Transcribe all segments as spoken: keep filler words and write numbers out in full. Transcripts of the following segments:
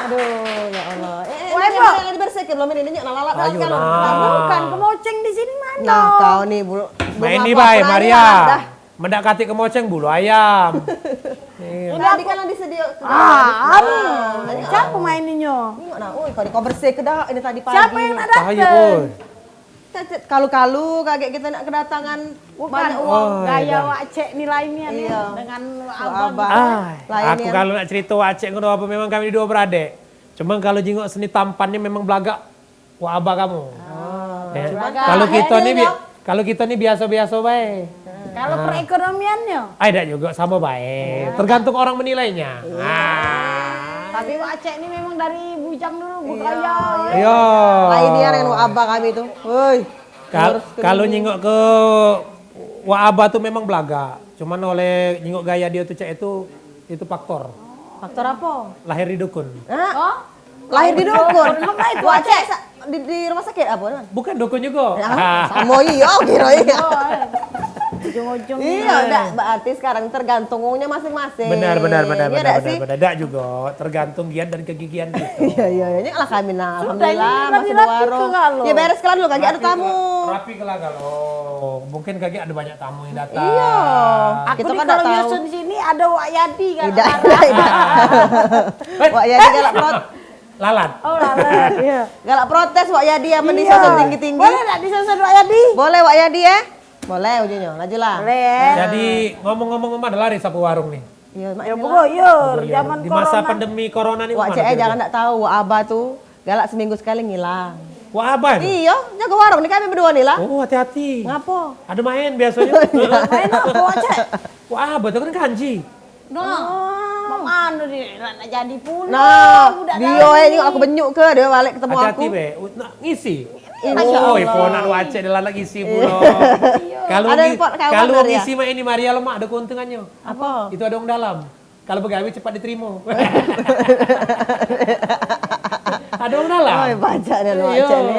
Aduh, ya Allah. Eh, eh, Wah, ini Mbok. Yang dibersihke belum ini, ini nak lalat Ayo, kan. Nah. Bukan kemoceng di sini mana? Nah, kau nih, Bu. Main ni, Bay, Maria. Dah. Mendak katik kemoceng bulu ayam. Iya. Tadi kan disedia. Ah, siapa main ninyo? Tengok nah, oi, kau, kau bersihke dah ini tadi pagi. Siapa yang nak datang? Kalu-kalu kagek kita nak kedatangan banyak uang. Oh, gaya Wak Cek ni lain nian ya, dengan abang. Ah, aku kalu nak cerita Wak Cek ngono apa memang kami dua beradik. Cuma kalu jingok seni tampan ni memang belagak Wak Abah kamu. Oh. Ya. Cuman kalu kita ni bi- kalu kita ni biasa-biasa bae. Kalu perekonomiannyo? Ai dak juga sama bae. Tergantung orang menilainya. Iya. Ah. Tapi Wak Cek ni memang dari bujang dulu bergaya. Iya. Lain dia dengan Wak Abah kami tu. Woi. Kal- kalu nyingok ke Wak Abah tu memang belagak. Cuman oleh nyingok gaya dia tu Cek itu itu faktor. Faktor apa? Lahir di dukun. Hah? Oh? Lahir di dukun. Wak Cek sa- di, di rumah sakit apa, Don? Bukan dukun juga. Ya, sama iyo, kira iyo. Ujung-ujung. Iyo, dak, berarti sekarang tergantung wongnya masing-masing. Benar, benar, benar, benar, benar. Dak juga, tergantung giat dan kegigihan kita. Iya, iya, iya. Ini alhamdulillah, alhamdulillah, masih di warung. Ya, beres kelar dulu, kagek ada tamu. Rapi kelar kalau. Mungkin kagek ada banyak tamu yang datang. Iya. Aku ni kalau nyusun sini ada Wak Yadi kan. Tidak, tidak. Wak Yadi galak prot- Lalat. Oh, lalat, iya. Galak protes Wak Yadi amen disusun tinggi-tinggi. Boleh dak disusun Wak Yadi? Boleh Wak Yadi ya? Boleh ujungnyo, lajulah. Boleh. Jadi ngomong-ngomong mana lari sapu warung ni? Iya, Mak. Ya, bukan, iya, zaman di masa pandemi corona ni Wak Cek jangan dak tahu, Wak Abah tu galak seminggu sekali ngilang. Wak Abah tu? Iya, jago warung ni kami berdua ni lah. Oh, hati-hati. Ngapo? Ada main biasanya. Main apa, Wak Cek? Wak Abah tu kan kanji. Nah, mak mano ni nak, nak jadi pulo. Nah, budak dio eh, tadi. Tengok aku benyuk ke, dio balik ketemu aku. Hati-hati be, nak ngisi. Oi, ponak Wak Cek dah nak ngisi pulo. Kalu ngisi mak ini Maria lemak ada keuntungannyo. Apa? Itu ada wong dalam. Kalu begawe cepat diterimo. Ada wong dalam. Oi, pacak dah Wak Cek ni.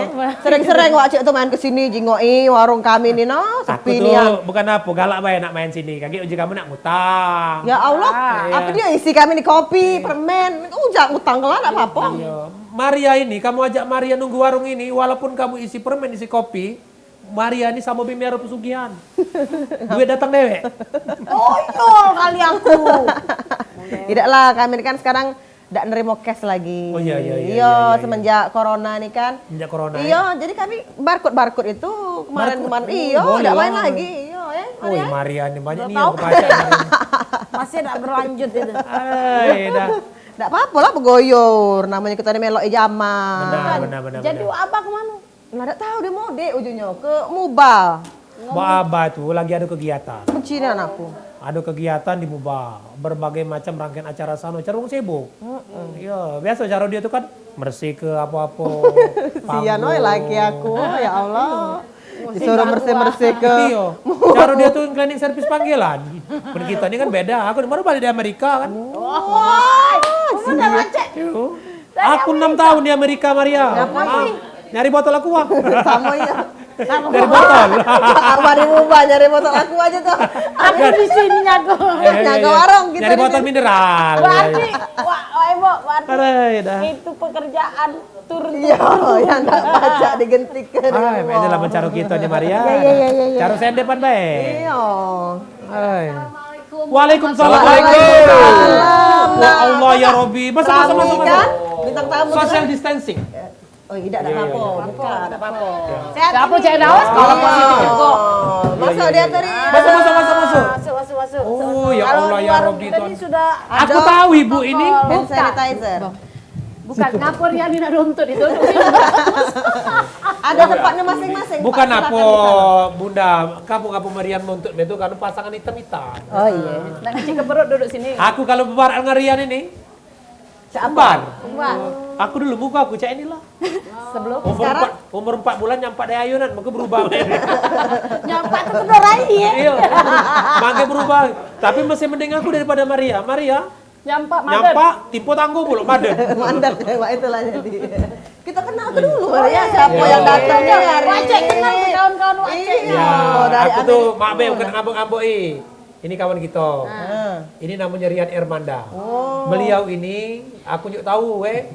Sering-sering Wak Cek tu main ke sini, jingoki warung kami ni, nah, sepi nian. Aku tu bukan apo, galak bae nak main sini. Kagek uji kamu nak ngutang. Ya Allah, apo dio isi kami ni kopi, permen. Ujak ngutang kelak dak apo-apo. Iya. Maria ini, kamu ajak Maria nunggu warung ini, walaupun kamu isi permen, isi kopi, Maria ni samo Bimi Aro pesugihan. Duit datang dewek. Toyol kali aku. Idak lah, kami ni kan sekarang dak nerimo cash lagi. Oh, iya, iya, iya, iya, iya, iya. Semenjak corona ni kan. Semenjak corona, iya, jadi kami barcode-barcode itu kemarin-kemarin. Iyo, dak main lagi. Iyo, eh. Oi, Maria ni banyak ni yang kepacak. Masih dak berlanjut itu. Ai, dah. Dak apo-apo lah begoyor. Namonyo kito ni melok zaman. Benar, benar, benar. Jadi, Abah ke mano? Lah dak tau dio mudik ujungnyo ke Muba. Mak Abah tu lagi ado kegiatan. Benci nian aku. Ado kegiatan di Muba, berbagai macam rangkaian acara sano, caro wong sibuk. Heeh. Iyo, biaso caro dio tu kan, mersihke apo-apo. Sian oi laki aku, ya Allah. Disuruh mersih-mersihke. Iyo. Caro dio tu cleaning service panggilan. Men kito ni kan beda, aku baru balik dari Amerika kan. Woi, bener, Cek. Iyo. Aku enam tahun di Amerika, Maria. Ngapo? Ah, nyari botol aqua. Samo iyo. Nyari botol. Abah di Muba nyari botol aqua aja tuh. Aku di sini nyago. Eh, nyago warung kito. Nyari botol mineral. Berarti, wah, wah, Ebo, berarti itu pekerjaan turun. Iyo, yang dak pacak digentike. Ah, mek itulah mencaro kito ni, Maria. Iyo, iyo, iyo, iyo. Caro sendepan bae. Iyo. Hai. Waalaikumsalam. Waalaikumsalam. Ya Allah, ya Rabbi. Masuk, masuk, masuk, masuk. Bintang tamu. Social distancing. Oh, idak, dak apo-apo. Buka, dak apo-apo. Siapo cak Daus? Kalau positif juga. Masuk dia tadi. Masuk, masuk, masuk, masuk. Masuk, masuk, masuk. Oh, ya Allah, ya Rabbi, Tuhan. Aku tahu ibu ini. Hand sanitizer. Bukan, ngapo Rian ni nak nuntut itu? Ada tempatnya masing-masing. Bukan apo, Bunda. Kamu ngapo Rian nuntut itu karena pasangan hitam-hitam. Oh, iya. Nak ngecek ke perut duduk sini. Aku kalau bebarak dengan Rian ini, Cak Ambar. Ambar. Aku dulu muka aku cak inilah. Sebelum sekarang? Umur empat, umur empat bulan nyampak dari ayunan, maka berubah. Nyampak tu kedua rai, ya? Iya. Maka berubah. Tapi masih mending aku daripada Maria. Maria nyampak, nyampak, timpo tanggo pulo, madet. Madet, Pak, itulah jadi. Kita kenal ke dulu, Maria, siapa yang datang hari ini. Wak Cek kenal ke kawan-kawan Wak Cek. Iya, dari Amerika. Aku tu, mak be, kena ngambek-ngambek, eh. Ini kawan kita. Ah. Ini namanya Rian Ermanda. Oh. Beliau ini, aku njuk tahu, eh.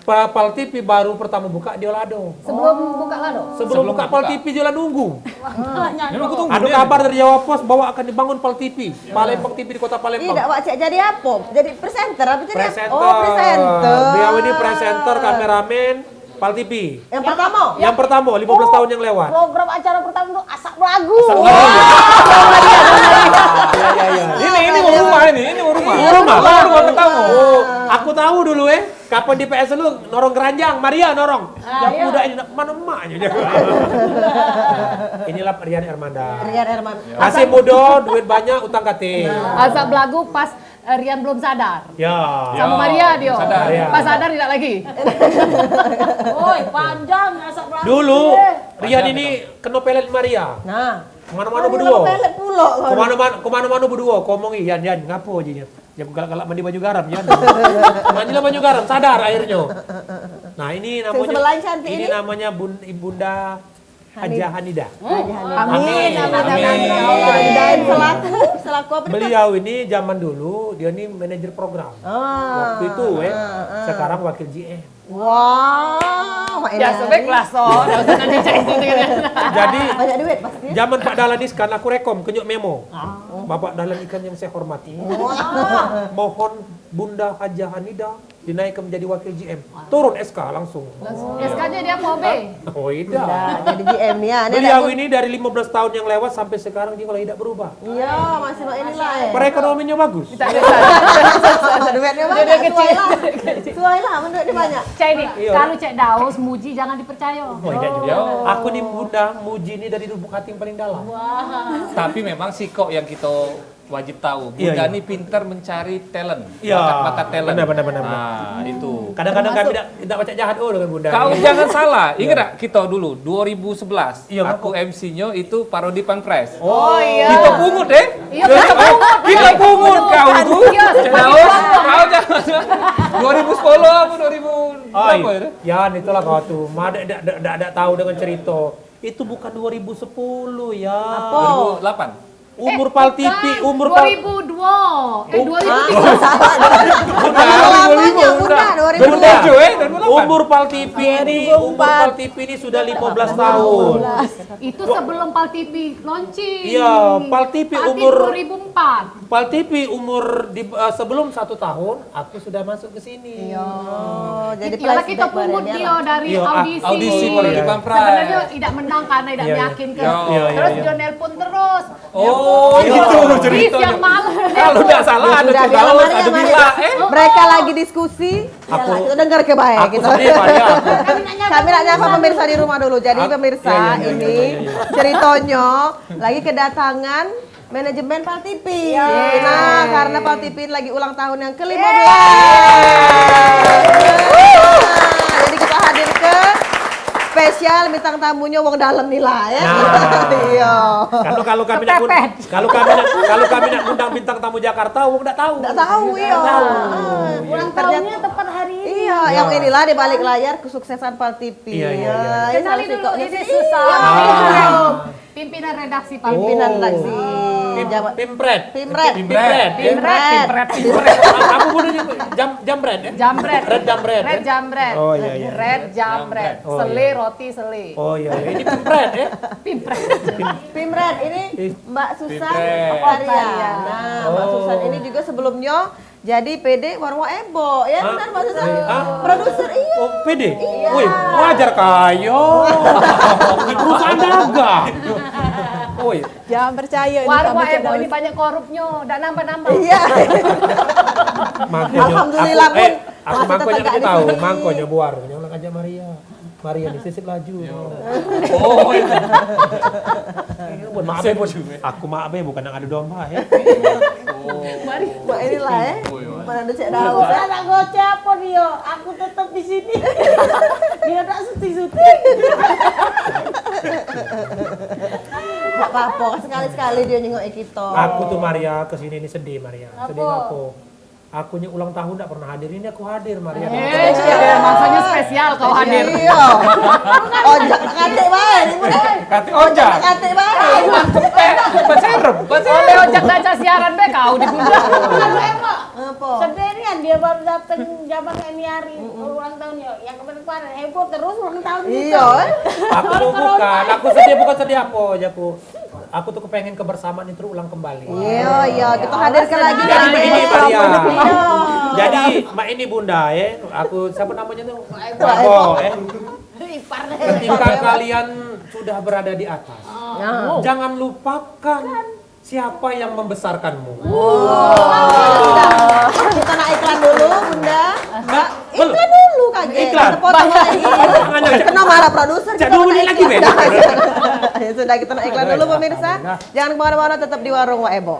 Pa-, Pal T V baru pertama buka di Lado. Sebelum buka Lado? Sebelum Sebelum buka Pal buka. T V, dia lah nunggu. Memang aku tunggu Ada dia. kabar dari Jawa Pos bahwa akan dibangun Pal T V. Palembang T V di Kota Palembang. Ih, dak, Wak, cek jadi apa? Jadi presenter apa jadi apa? Presenter. Oh, presenter. Beliau ini presenter, kameramen, Pal T V. Yang pertama? Yang pertama, lima belas tahun yang lewat. Program acara pertama tu Asak Belagu. Asak Belagu. Iya, iya, iya. Ini, ini mau rumah ini, ini mau rumah. Mau rumah? Mau rumah pertama. Oh, aku tahu dulu, eh. Kapan di P S lu norong keranjang, Maria norong. Ah, Yang iya. muda ini, mana emaknya dia? Inilah Rian Ermanda. Rian Ermanda. Masih muda, duit banyak, utang kate. Asak Belagu pas eh, Rian belum sadar. Ya. Sama Ya. Maria dia. Sadar. Maria. Pas sadar tidak lagi. Oi, panjang Asak Belagu. Dulu, Rian Panjang ini itu. kena pelet Maria. Nah. Kemana-mana Maria berdua. kena pelet pula, kan? Kemana-mana, kemana-mana berdua. Kau omong, "Yan, Yan, ngapo aja, Yan?" Dia galak-galak mandi banyu garam, Yan. Mandilah banyu garam, sadar akhirnya. Nah, ini Sing namanya, sebelah cantik ini ini. namanya Bun-, Ibunda Hanif. Haja Hanida. Haja Hanif. Amin, amin, amin, amin. Amin. Mudah-mudahan selaku, selaku apa dia? Beliau ini zaman dulu, dia ni manajer program. Ah. Waktu itu, eh. Ah, ah. Sekarang wakil G M. Wah, Mak Biasa Eni. baik lah, so. Dak usah nanya cak itu, gitu. Jadi, Banyak duit pasti. zaman Pak Dahlan Iskan, aku rekom, kenyuk memo. Ah. Bapak Dahlan Iskan yang saya hormati. Wah. Mohon Bunda Haja Hanida dinaikkan menjadi wakil G M. Turun S K langsung. Langsung. S K-nya dia apa, B? Oh, tidak. Tidak, jadi G M ni, ya. Ni Beliau ada ini dari lima belas tahun yang lewat sampai sekarang dia malah tidak berubah. Iya, masih mak inilah, eh. Perekonomiannya bagus. Tidak ada. Duitnya banyak, Jodoh kecil. suai lah. Suai lah, men duitnya banyak. Cak ini, Iya. kalau Cak Daus muji jangan dipercaya. Oh, tidak juga. Yo. Aku ni Bunda muji ni dari lubuk hati yang paling dalam. Wah. Tapi memang sikok yang kita wajib tahu. Iya, Bunda iya. ni pintar mencari talent, Iya. bakat-bakat talent. Benar, benar, benar, benar. Ah, itu. Kadang-kadang kami Termasuk nak, nak baca jahat, oh, dengan Bunda. Kau jangan salah. Iya. Ingat tak kita dulu, dua ribu sebelas, Iya, aku apa? M C-nya itu parodi Pampres. Oh, iya. Kita pungut, eh? Iya, kita pungut. Kita pungut kau itu. Iya, Cak Daus, kau jangan. Dua ribu sepuluh apa dua ribu berapa itu? Ya, itulah kau tu. Mak dak, dak, dak, dak, dak tahu dengan cerita. Itu bukan dua ribu sepuluh, ya. Apa? Dua ribu delapan. Umur Eh, Pal T V, bukan. umur Pal dua ribu dua. Eh, Um, dua ribu tiga. ah, salah. Bukan, Bukan, dua ribu lima, bukan. bukan, dua ribu lima. Dua ribu tujuh, eh, dua ribu delapan. Umur Pal T V ini, Dua ribu empat. umur Pal T V ini sudah lima belas tahun. Itu sebelum Pal T V launching. Iya, Pal T V Pal T V umur dua ribu empat. Pal T V umur di, eh, sebelum satu tahun, aku sudah masuk ke sini. Iya. Oh, jadi Iyalah, kita flashback pungut bareng dia dia lah. dari Iya, ah, audisi. audisi Parodi Pampres. Sebenarnya tidak menang karena tidak Iya, iya. meyakinkan. Iya, iya, Terus iya. dia nelpon terus. Oh, Nelpon. itu Bis ceritanya. yang malam. Kalau tidak salah, Ya ada sudah, Cak biar Daus, Maria, ada Maria. Bila, eh? Mereka lagi diskusi. Aku Yalah, kita dengar ke baik, aku gitu. sedih, Maria, aku. Kami nak nyapa Kami nak nyapa pemirsa. pemirsa di rumah dulu. Jadi, Aku, pemirsa, iya, iya, iya, ini iya, iya. ceritanya lagi kedatangan manajemen Pal T V. Ya. Nah, karena Pal T V lagi ulang tahun yang kelima belas. Yeay. Jadi kita hadir ke spesial bintang tamunya wong dalam ni lah, ya. Nah. Iya. Kalau, kalau kami nak ngund-, Kepepet. kalau kami nak, kalau kami nak ngundang bintang tamu Jakarta, wong dak tahu. Dak tahu, iya. Dak tahu. Ah, Ulang ternyata tahunnya tepat hari ini. Iya, Ya. yang inilah di balik layar kesuksesan Pal T V. Iya, iya, iya, iya. Ya, Kenali salah dulu, sikoknya ini sih. Susan. Ah. Pimpinan redaksi, Pak. Pimpinan Oh. redaksi. Pim-, Jawa- Pimpret. Pimret. Pimpret. Pimpret. Pimpret. Pimpret. Apa bodohnya? Jam, jambret, ya? Jambret. Red jambret, Red ya? jambret. Oh, iya, iya. Red jambret. Oh, Sele, iya. roti sele. Oh, iya, iya. Ini pimpret, ya? Pimpret. Pimret. Ini Ih. Mbak Susan Pimpret. Octavia. Octavia. Nah, Mbak Oh. Susan ini juga sebelumnya jadi P D Warung Wak Ebo, ya Hah? benar, Mbak Susan? Eh, ah? Produser, iya. Oh, P D? Iya. Wih, wajar kayo. Di perusahaan dagang. Wih. Jangan percaya ni Warung sama Wak Cak Ebo Daus. ini banyak korupnya, dak nambah-nambah. Iya. Makanya Alhamdulillah aku, pun eh, aku masih makanya tetap aku di tahu, sini. makanya buar, jangan ngajak Maria. Maria ni sisip laju. Yo. Oh, iya. Iya, buat maaf, Sisip Bos. juga. Aku maaf, eh, bukan nak adu domba, ya. Oh. Mari. Buat inilah, eh. Oh, iya. Mana ada Cak Daus. Saya nak gocap apa dia? Aku tetap di sini. Dia tak syuting-syuting. Tak apa-apa, sekali-sekali dia nyengok kita. Aku tuh, Maria, ke sini ni sedih, Maria. Sedih Apa? apa? Aku nya ulang tahun dak pernah hadir, ini aku hadir, Maria. Eh, iya, maksudnya spesial kau hadir. Iya. Ojak tak katik bae ni, Bun. Katik ojak. Tak katik bae. Mantep, eh. Baserep, baserep. Oleh ojak baca siaran be kau di Bunda. Apa? Sedih nian dia baru dateng zaman ini hari ulang tahunnya. Yang kemarin-kemarin heboh terus ulang tahun kita. Iya, eh? Aku tuh bukan, aku sedih bukan sedih apa aja aku. Aku tuh kepengen kebersamaan itu ulang kembali. Iya, iya, kita hadirkan lagi. Jadi begini, Maria. Jadi, Mak ini Bunda, ya. Aku, siapa namanya tuh? Mak Ebo, ya. Ketika kalian sudah berada di atas, jangan lupakan siapa yang membesarkanmu. Kita nak iklan dulu, Bunda. Mbak, iklan dulu, kaget. Iklan. Potong lagi. Kena marah produser. Cak dua menit lagi, Ben. Ya sudah, kita nak iklan dulu, pemirsa. Jangan kemana-mana, tetap di Warung Wak Ebo.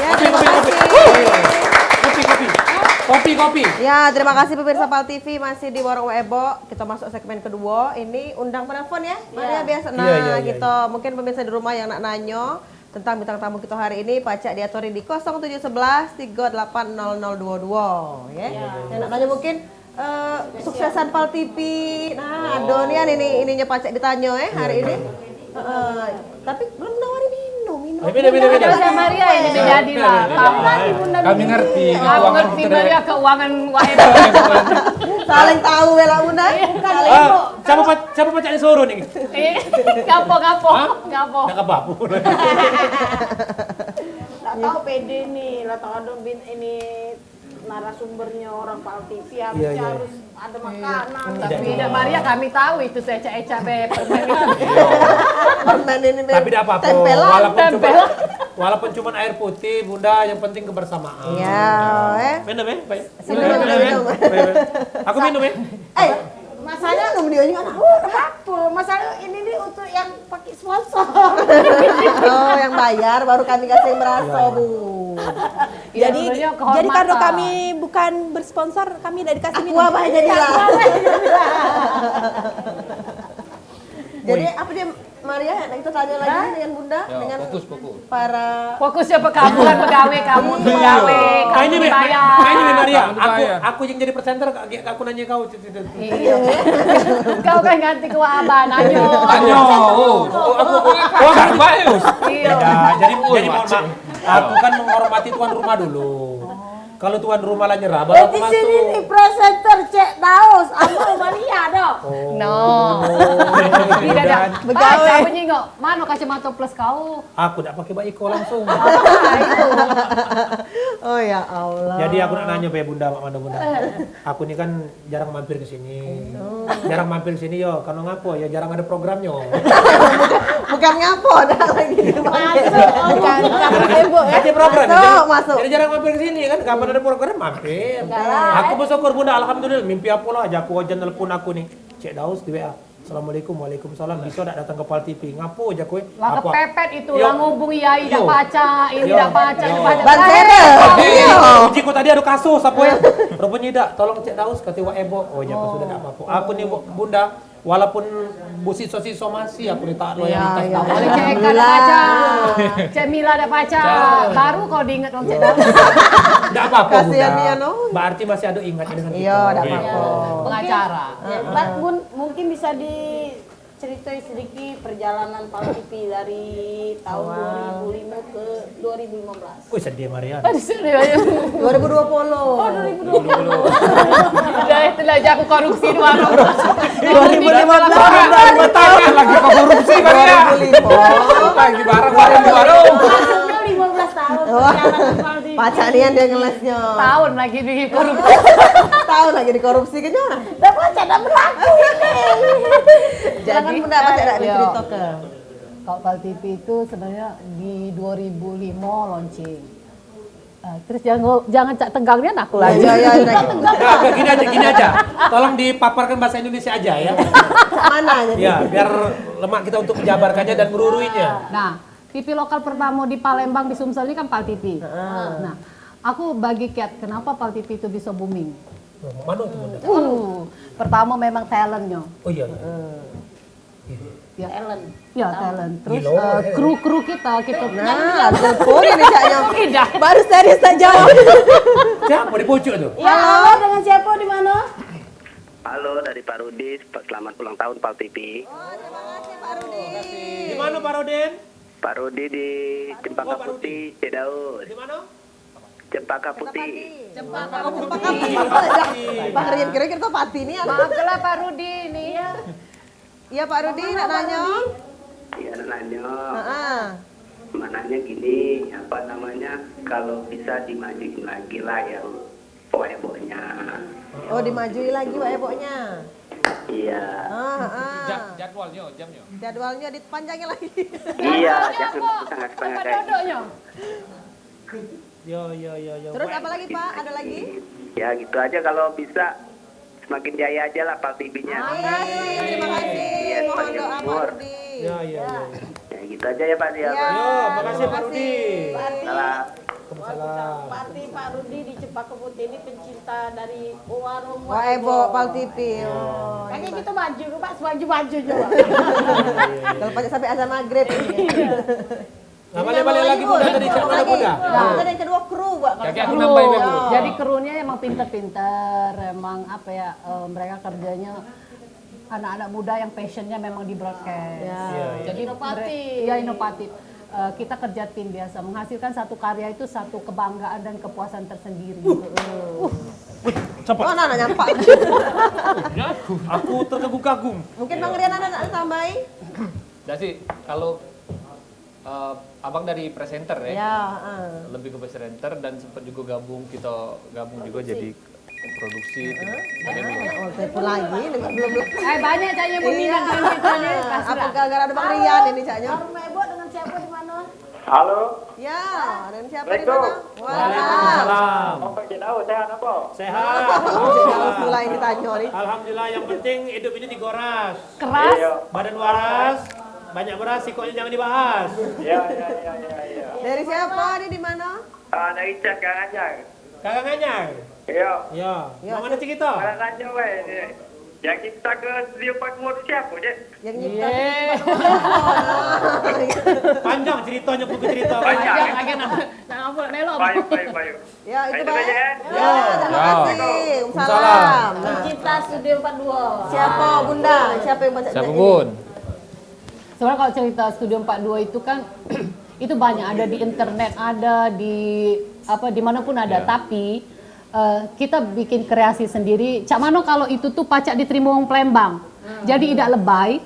Ya, terima kasih. Kopi, kopi. Kopi, kopi. Ya, terima kasih pemirsa Pal T V masih di Warung Wak Ebo. Kita masuk segmen kedua. Ini undang penelpon ya. Maria biasa. Nah, gitu. Mungkin pemirsa di rumah yang nak nanyo tentang bintang tamu kita hari ini, pacak diatori di kosong tujuh sebelas tiga delapan nol nol dua dua, ya. Yang nak nanyo mungkin eh, suksesan Pal T V. Nah, ado nian ini, ininya pacak ditanyo, eh, hari ini. Heeh. Tapi belum nawari minum, minum. Ayo, minum, minum, minum. Ada Maria ini jadi lah. Kami ngerti. Aku ngerti Maria keuangan Wak Ebo. Saling tahu bela Bunda. Saling tahu. Siapa pac-, siapa pacak disuruh nih? Eh, ngapo, ngapo? Hah? Ngapo? Ndak apa-apa. Tak tahu pede nih, lah tahu ada bin ini narasumbernya orang Pal T V harus, harus ada makanan. Tapi tidak Maria, kami tahu itu seca-eca be permen itu. Permen ini be. Tapi tidak apa-apa. Tempelan. Walaupun cuma, walaupun cuma air putih, Bunda, yang penting kebersamaan. Iya, eh. Minum ya, Pak ya? Minum, minum, minum. Aku minum ya. Eh, masalah minum dia juga tahu apa? Masalah ini nih untuk yang pakai sponsor. Oh, yang bayar baru kami kasih merasa, Bu. Jadi, jadi kalau kami bukan bersponsor, kami tidak dikasih minum. Aku apa jadilah. Jadi apa dia Maria, nah kita tanya lagi dengan Bunda. Ya, dengan fokus, fokus. Para fokus ya, kamu kan pegawai, kamu pegawai, kamu ini dibayar. Ini Maria, aku, aku yang jadi presenter, aku nanya kau. Iya. Kau kan ganti ke Wak Abah, nanyo. Nanyo. Oh, aku, oh, aku bagus. Iya. Jadi, jadi mohon maaf. Aku kan menghormati tuan rumah dulu. Kalau tuan rumah lah nyerah, baru aku masuk. Di sini nih presenter Cek Daus, aku Maria dah. Oh. No. Tidak ada. Begawe. Kau nyingok, mano kacamata plus kau? Aku dak pakai baik iko langsung. Oh ya Allah. Jadi aku nak nanya be Bunda, mak mano Bunda? Aku ni kan jarang mampir ke sini. Jarang mampir ke sini yo, karena ngapo? Ya jarang ada programnyo. Bukan ngapo, dah lagi. Bukan, bukan sibuk ya. Ada program. Masuk, masuk. Jadi jarang mampir ke sini kan, kapan ada program mampir. Aku bersyukur Bunda, alhamdulillah. Mimpi apo lah, jaku Ojan nelpon aku ni. Cek Daus di W A. Assalamualaikum, waalaikumsalam. Bisa dak datang ke Pal T V? Ngapo jaku e? Lah kepepet itu, lah ngubung yai dak pacak, ini dak pacak, dak pacak. Ban serep. Iyo. Jiko tadi ada kasus apo e? Rupanya dak, tolong Cek Daus, kata Wak Ebo. Oh, jaku sudah dak apo-apo. Aku ni Bunda, walaupun busi sosis somasi aku ni tak loyalitas. Iya, iya. Oleh Cek Eka dak pacak. Cek Mila dak pacak. Baru kau diingat wong Cek Daus. Dak apo-apo, Bunda. Kasihan dia, no. Berarti masih ada ingat dengan kita. Iya, dak apo-apo. Pengacara. Ya, Bun, mungkin bisa diceritai sedikit perjalanan Pal T V dari tahun dua ribu lima ke dua ribu lima belas. Wih, sedih Maria. Aduh, sedih aja. Dua ribu dua puluh. Oh, dua ribu dua puluh. Udah, itulah jago korupsi di warung. Dua ribu lima belas. Lagi korupsi Maria. Dua ribu lima. Lagi barang-barang di warung. Masuknya lima belas tahun. Wah. Perjalanan Pal T V. Pacak nian dia ngelesnya. Tahun lagi di korupsi. Tahun lagi dikorupsi ke nyo. Dah pacak dah berlaku ini. Jadi, silakan Bunda, pacak dak diceritakan? Kalau Pal T V itu sebenarnya di dua ribu lima launching. Ah, terus jangan, jangan cak tegang nian aku lagi. Iya, iya, iya. Nah, gini aja, gini aja. Tolong dipaparkan bahasa Indonesia aja ya. Mana aja? Ya, biar lemak kita untuk menjabarkannya dan meruruinya. Nah, T V lokal pertama di Palembang, di Sumsel ini kan Pal T V. Heeh. Nah, Aku bagi kiat kenapa Pal T V itu bisa booming. Oh, mano tu, Bunda? Uh, pertama memang talentnya. Oh iya, iya. Iya. Ya. Talent. Ya, talent. Terus, gilo, eh, eh, kru-kru kita, kita. Nah, telepon ini caknya. Baru serius tak jawab. Siapa di pojok tu? Ya, halo, dengan siapa, di mana? Halo, dari Pak Rudi. Selamat ulang tahun, Pal T V. Oh, terima kasih, Pak Rudi. Di mana, Pak Rudin? Pak Rudi di Cempaka Putih, Cek Daus. Di mana? Cempaka Putih. Cempaka Putih. Bang Rian kira-kira tuh Pati nih. Maaf lah Pak Rudi nih. Iya, Pak Rudi, nak nanya. Iya, nak nanya. Heeh. Mau nanya gini, apa namanya, kalau bisa dimajuin lagi lah yang Wak Eboknya. Oh, dimajui lagi Wak Eboknya. Iya. Ah, ah. Jad-, jadwalnya, jamnya. Jadwalnya dipanjangin lagi. Iya, jangan setengah-setengah kayak gitu. Tempat duduknya. Yo, yo, yo, yo. Terus apa lagi, Pak? Ada lagi? Ya, gitu aja, kalau bisa semakin jaya aja lah Pal T V-nya. Amin. Terima kasih. Iya, panjang umur. Mohon doa, Pak Rudi. Ya, ya, ya. Ya, gitu aja ya, Pak, ya. Ya, makasih, Pak Rudi. Salam. Waalaikumsalam. Berarti Pak Rudi di Cempaka Putih ini pencinta dari warung Wak Ebok, Pal T V. Oh, kayaknya kita maju, Pak, semaju-maju juga. Kalau pakai sampai azan maghrib. Nah, balik-balik lagi, Bunda, tadi cak mana, Bunda? Nah, yang kedua kru, Wak, kalau kru. Kaki aku nambahin aku. Jadi krunya emang pinter-pinter, emang apa ya, eh, mereka kerjanya anak-anak muda yang passionnya memang di broadcast. Ya. Iya, iya. Jadi inovatif. Iya, inovatif. Eh, kita kerja tim biasa, menghasilkan satu karya itu satu kebanggaan dan kepuasan tersendiri. Uh. Uh. Wih, siapa? Oh, anak-anak nyampak. Ya, aku terkagum-kagum. Mungkin Bang Rian ada nak tambahin? Dah sih, kalau Eh, abang dari presenter ya? Ya, heeh. Lebih ke presenter dan sempat juga gabung, kita gabung juga jadi produksi. Heeh. Ada dulu. Oh, telepon lagi, ini belum, belum. Eh, banyak caknya bunyi. Iya. Nanti kita nih, pas apa lah. Gara-gara ada Bang Rian ini caknya? Rumah Ibu dengan siapa di mana? Halo. Ya, dengan siapa di mana? Assalamualaikum. Waalaikumsalam. Waalaikumsalam. Oh, Pak Cik Daud, sehat apa? Sehat. Cik Daud pula yang ditanya ni. Alhamdulillah, yang penting hidup ini digoras. Keras. Iya. Badan waras, banyak beras, sikoknya jangan dibahas. Iya, iya, iya, iya, iya. Dari siapa ni, di mana? Ah, dari Cas, Karanganyar. Karanganyar? Iya. Iya. Iya. Mau mana cerita? Karanganyar, weh. Yang kita ke Studio empat dua tu siapa, Cik? Yang nyipta tu. Panjang ceritanya, buku cerita. Panjang. Panjang, agak nak, nak apa, nak melok. Baik, baik, baik. Ya, itu baik. Ya, terima kasih. Waalaikumsalam. Nah. Pencipta Studio empat dua. Siapa, Bunda? Siapa yang baca? Siapa, Bun? Sebenarnya kalau cerita Studio empat dua itu kan, itu banyak, ada di internet, ada di, apa, di mana pun ada. Ya. Tapi, eh, kita bikin kreasi sendiri. Cak mano kalau itu tuh pacak diterima wong Palembang. Hmm. Jadi idak lebay.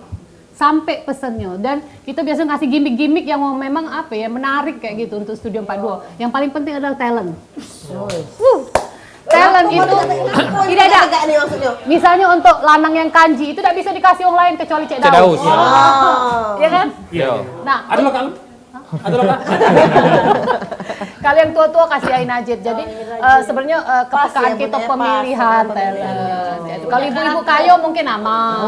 Sampai pesennya. Dan kita biasa ngasih gimmick-gimmick yang memang apa ya, menarik kayak gitu untuk Studio empat dua. Yang paling penting adalah talent. Wuh. Talent itu tidak ada. Misalnya untuk lanang yang kanji itu tidak bisa dikasih orang lain kecuali Cek Daus. Cek Daus. Oh. Ya kan? Iya. Nah, ada lo kan? Ada lo kan? Kalau yang tua-tua kasihin aja. Jadi, eh, sebenarnya, eh, kepekaan kita pemilihan talent. Kalau ibu-ibu kayo mungkin aman.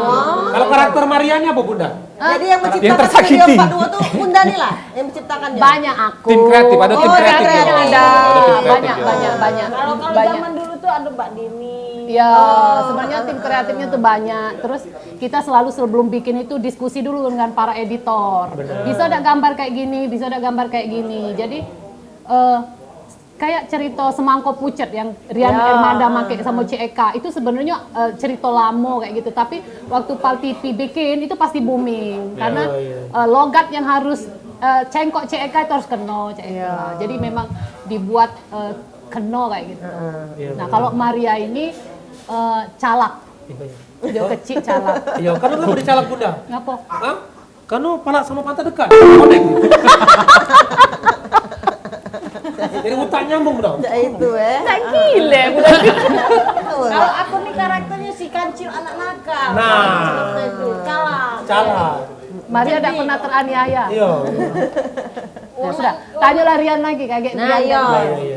Kalau karakter Mariani apa, Bunda? Hah? Jadi yang menciptakan Studio empat dua tuh Bunda nih lah yang menciptakannya. Banyak aku. Tim kreatif, ada tim kreatif. Oh, ada. Banyak, banyak, banyak. Kalau, kalau zaman dulu tuh ada Mbak Dini. Ya, sebenarnya tim kreatifnya tuh banyak. Terus kita selalu sebelum bikin itu diskusi dulu dengan para editor. Benar. Bisa dak gambar kayak gini, bisa dak gambar kayak gini. Jadi, eh, kayak cerita Semangko Pucet yang Rian Ermanda make sama Cik Eka, itu sebenarnya, eh, cerita lama kayak gitu. Tapi waktu Pal T V bikin, itu pasti booming. Ya. Karena, eh, logat yang harus, eh, cengkok Cik Eka itu harus kena Cik Eka. Jadi memang dibuat, eh, kena kayak gitu. Iya, benar. Nah, kalau Maria ini, eh, calak. Iya, iya. Dia kecil calak. Iya, karena kenapa dia calak, Bunda? Ngapa? Hah? Karena palak sama pantat dekat. Konek. Jadi utak nyambung dah. Cak itu, eh. Cak gile, budak. Kalau aku nih karakternya si kancil anak nakal. Nah. Seperti itu, calak. Calak. Maria dak pernah teraniaya. Iya. Ya sudah, tanyalah Rian lagi, kaget. Nah, Rian iya.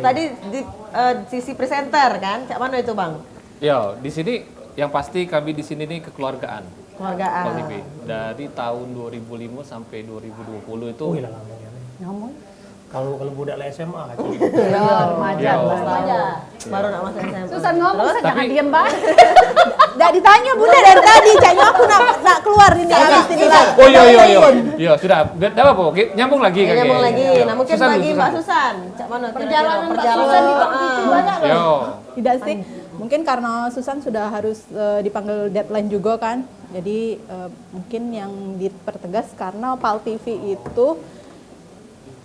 Tadi di, eh, sisi presenter kan, cak mana itu, Bang? Ya, di sini yang pasti kami di sini nih kekeluargaan. Keluargaan. Pal T V. Dari tahun dua ribu lima sampai dua ribu dua puluh itu. Wih, lah lama ya. Lama. Kalau, kalau budak lah S M A, Cak. Iya, remaja. Iya. Remaja. Baru nak masuk S M A. Susan ngomong, Susan jangan diem, Bang. Dak ditanyo Bunda dari tadi, Cak, aku nak, nak keluar ini, habis ini lah. Oh, iya, iya, iya. Iya, sudah. Dak, dak apa-apa. Oke, nyambung lagi, Kak. Nyambung lagi. Iya. Nah, mungkin Susan bagi dulu, Mbak Susan. Susan, Cak, mana kira-kira perjalanan Mbak Susan di Bang Kiki banyak loh. Yo. Tidak sih. Mungkin karena Susan sudah harus, eh, dipanggil deadline juga kan. Jadi, eh, mungkin yang dipertegas karena Pal T V itu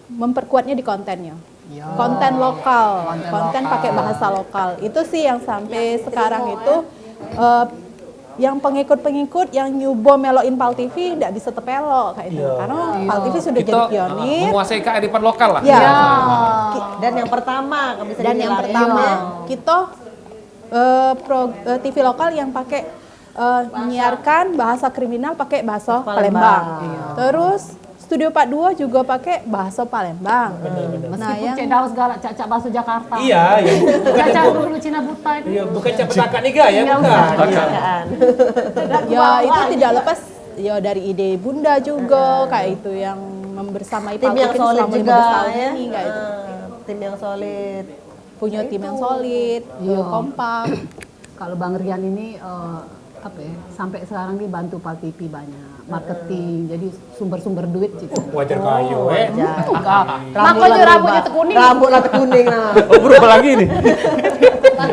memperkuatnya di kontennya. Ya. Konten lokal, konten pakai bahasa lokal. Itu sih yang sampai sekarang itu, eh, yang pengikut-pengikut yang nyubo melokin Pal T V ndak bisa tepelok kayak itu. Iya. Karena Pal T V sudah jadi pionir. Menguasai kearifan lokal lah. Ya. Ki- Dan yang pertama, kalau bisa dibilang. Dan yang pertama, kita, eh, pro- eh, T V lokal yang pakai, eh, menyiarkan bahasa kriminal pakai bahasa Palembang. Palembang. Iya. Terus Studio empat dua juga pakai bahasa Palembang. Benar, benar. Nah, meskipun yang Cek Daus galak cak-cak bahasa Jakarta. Iya, iya. Bukan cak dulu Cina buta itu. Iya, bukan cak betakak niga ya, iya, bukan. Bukan. Iya. Ya, itu tidak lepas ya dari ide Bunda juga, kayak itu yang membersamai Pal T V selama lima belas tahun ini, kayak itu. Tim yang solid juga ya. Ah, tim yang solid. Punya tim yang solid, kompak. Kalau Bang Rian ini, eh, apa ya, sampai sekarang ni bantu Pal T V banyak, marketing, jadi sumber-sumber duit gitu. Wajar kayo, eh. Wajar. Makonyo rambutnyo tekuning. Rambut lah tekuning, nah. Oh, berubah lagi nih.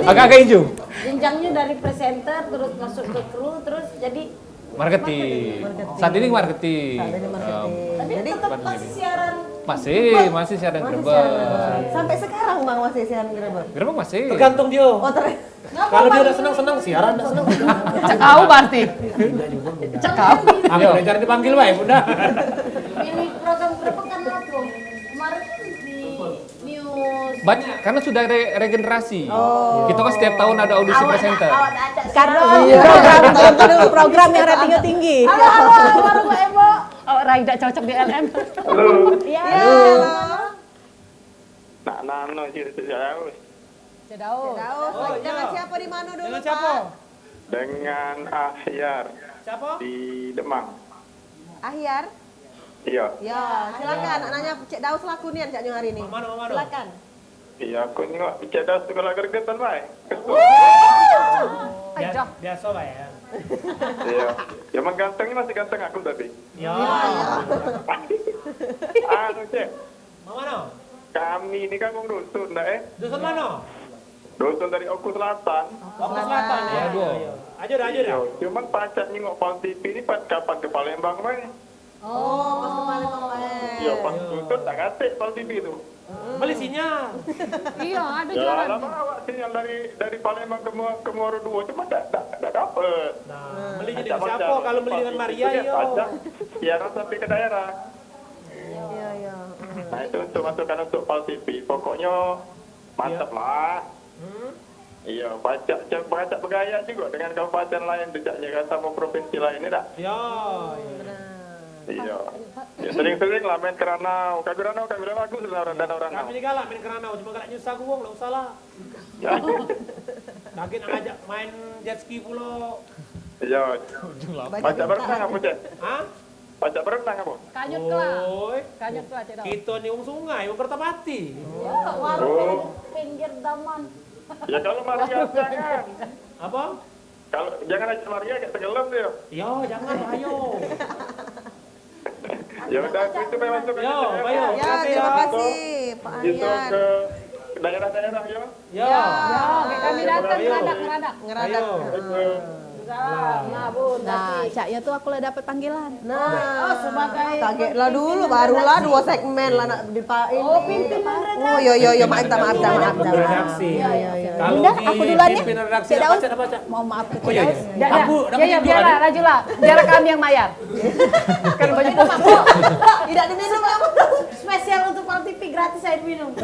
Agak-agak hijau. Jenjangnya dari presenter, terus masuk ke kru, terus jadi marketing. Marketing. Saat ini marketing. Saat ini marketing. Em, tapi jadi tetap masih siaran. Masih, masih siaran Grebek. Sampai sekarang, Bang, masih siaran Grebek? Grebek masih. Tergantung dia. Oh, ter- Kalau dia dak senang-senang, siaran dak senang. Cekau berarti. Cekau. Aku belajar dipanggil wae, Bunda. Pilih program Grebek kan apa? Kemarin kan di News. Banyak, karena sudah re- regenerasi. Oh. Kita kan setiap tahun ada audisi presenter. Karena program, program yang ratingnya tinggi. Halo, halo, halo, Bapak Ibu. Awak rai dak cocok di L M. Halo. Iya. Halo. Nak nano cerita jauh. Cek Daus. Cek Daus. Oh, iya. Dengan siapa di mana dulu, Pak? Dengan siapa? Dengan Ahyar. Siapa? Di Demang. Ahyar? Iya. Ya, silakan. Nak nanya Cek Daus laku nian caknyo hari ni. Mak mano, mak mano? Silakan. Iya, aku nengok Cek Daus tu kalau gregetan bae. Bia- biaso bae ya. Iya. Ya, emang ganteng ni masih ganteng aku tapi. Ya. Anu, Cek. Mak mano? Kami ni kan wong dusun dah, eh. Dusun mano? Dusun dari Oku Selatan. Oku Selatan, ya. Waduh. Iya, iya. Ajo dah, ajo dah. Iya, cuman pacak nyingok Pal T V ni pas kapan ke Palembang bae. Oh, pas ke Palembang bae. Iya, pas dusun tak katek Pal T V tu. Beli sinyal. Iya, ada jualan. Ya, lama awak sinyal dari, dari Palembang ke Mua-, ke Muaro Duo, cuma dak, dak, dak dapet. Nah, belinya dengan siapa? Kalau beli dengan Maria, yo. Pacak siaran sampai ke daerah. Iya, iya. Nah, itu untuk masukan untuk Pal T V. Pokoknya mantap lah. Hmm. Iya, pacak, pacak begaya juga dengan kabupaten lain, caknyo kan, sama provinsi lain, ya dak? Ya, iya. Iya. Ya, sering-sering lah main ke Ranau. Kami Ranau, kami Ranau, bagus lah, Danau Ranau. Kami ni galak main ke Ranau, cuma galak nyusah wong, dak usah lah. Ya. Lagi nak ajak main jet ski pulo. Iya. Pacak berenang apa, Cek? Hah? Pacak berenang apa? Kanyut lah. Oi. Kanyut lah, Cek Daus. Kita ni wong sungai, wong Kertapati. Ya, warung pinggir daman. Ya, kalau Maria jangan. Apa? Kalau, jangan ajak Maria, agak tenggelam dia. Ya, jangan, ayo. Ya udah, itu memang suka. Ya, ayo. Ya, terima kasih, Pak Aryan. Itu ke daerah-daerah, ya. Ya. Ya, kami datang ngeradak, ngeradak. Ngeradak. Ayo. Nah, caknyo tu aku lah dapat panggilan. Nah, oh, sebagai kaget lah dulu, barulah dua segmen lah nak dipa-, ini. Oh, pimpinan redaksi. Oh, yo, yo, yo, maaf, maaf, maaf, maaf. Redaksi. Iya, iya, iya. Kalau aku duluan ya. Pimpinan redaksi, Cek Daus, pacak, pacak. Mohon maaf ke Cek Daus. Iya, iya. Dak, dak. Aku, ya, ya, biarlah, lajulah. Biar kami yang mayar. Kan baju pos. Tidak diminum kamu. Spesial untuk Pal T V gratis saya minum.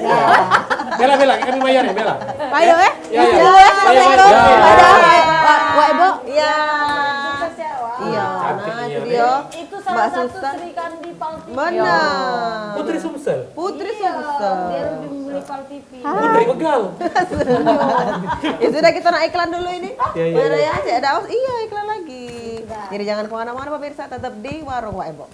Bela, bela, kami bayar ya, bela. Ayo, eh. Ya, ya. Assalamualaikum. Ya, ya. Dadah. Wak, Wak Ebo. Iya. Sukses ya, Wak. Iya, cantik nah, itu dia. Itu salah satu Sri Kandi Pal T V. Benar. Putri Sumsel. Putri Sumsel. Iya, dia lebih memilih Pal T V. Putri Begal. Ya sudah, kita nak iklan dulu ini. Iya, iya, iya. Mana ya, Cek Daus? Iya, iklan lagi. Jadi jangan kemana-mana, pemirsa, tetap di Warung Wak Ebo.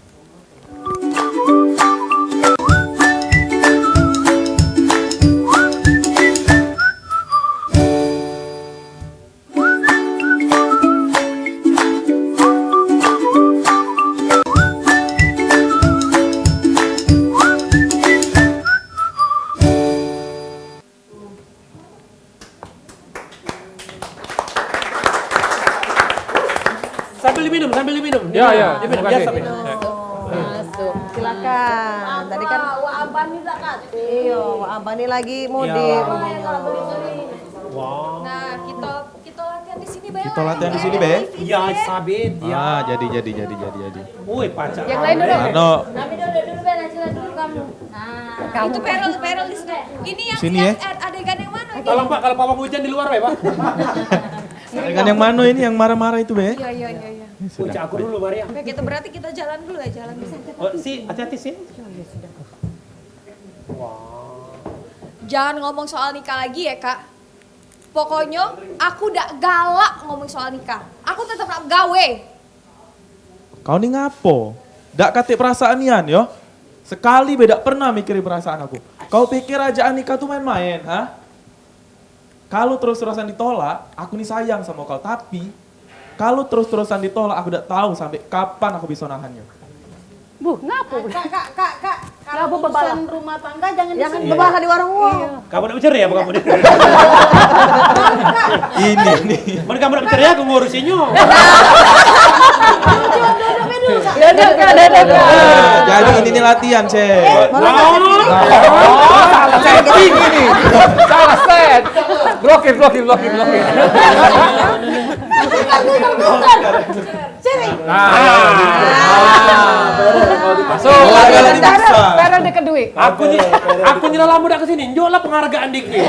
Ya, ya, terima kasih. Masuk. Silakan. Tadi kan Wak Abani zakat. Iyo, Wak Abani lagi mudik. Ya. Wah. Nah, kita kita latihan di sini, Bang. Kita latihan di sini, Be. Ya, sabit. Ya. Ah, jadi, jadi, jadi, jadi, jadi. Woi, pacak. Yang lain dulu. Anu. Kami duduk dulu, Bang. Acil dulu kamu. Nah, itu Perel, Perel di sini. Ini yang, sini, yang ya? Ad-, adegan yang mana ini? Tolong, Pak, kalau papa hujan di luar, ya, Pak. Adegan yang mana ini yang marah-marah itu, Be? Iya, iya, iya, iya. Ini sudah. Pucak aku dulu, Maria. Oke, kita berarti kita jalan dulu ya, jalan di sana. Oh, si, hati-hati, si. Wah. Jangan ngomong soal nikah lagi ya, Kak. Pokoknyo, aku dak galak ngomong soal nikah. Aku tetep nak gawe. Kau ni ngapo? Dak katik perasaan nian, yo? Sekali be dak pernah mikiri perasaan aku. Kau pikir ajaan nikah tu main-main, ha? Kalu terus-terusan ditolak, aku ni sayang samo kau. Tapi, kalu terus-terusan ditolak, aku dak tau sampe kapan aku biso nahannyo. Buh, ngapo? Kak, kak, kak, kak. Kalau urusan rumah tangga jangan di sini. Jangan bebahas di warung. Iyo. Kamu nak bercerai apa kamu ni? Ini, ini. Mana kamu nak bercerai, aku ngurusinyo. Duduk, duduk, duduk. Duduk, duduk, duduk. Jadi ini ni latihan, Cek. Oh, salah setting ini. Salah set. Blokir, blokir, blokir, blokir. Bukan, bukan, bukan. Sini. Nah. Masuk. Kalau dipaksa. Perel deket duit. Aku ni, aku ni lah lamo dak ke sini. Njuk lah penghargaan dikit.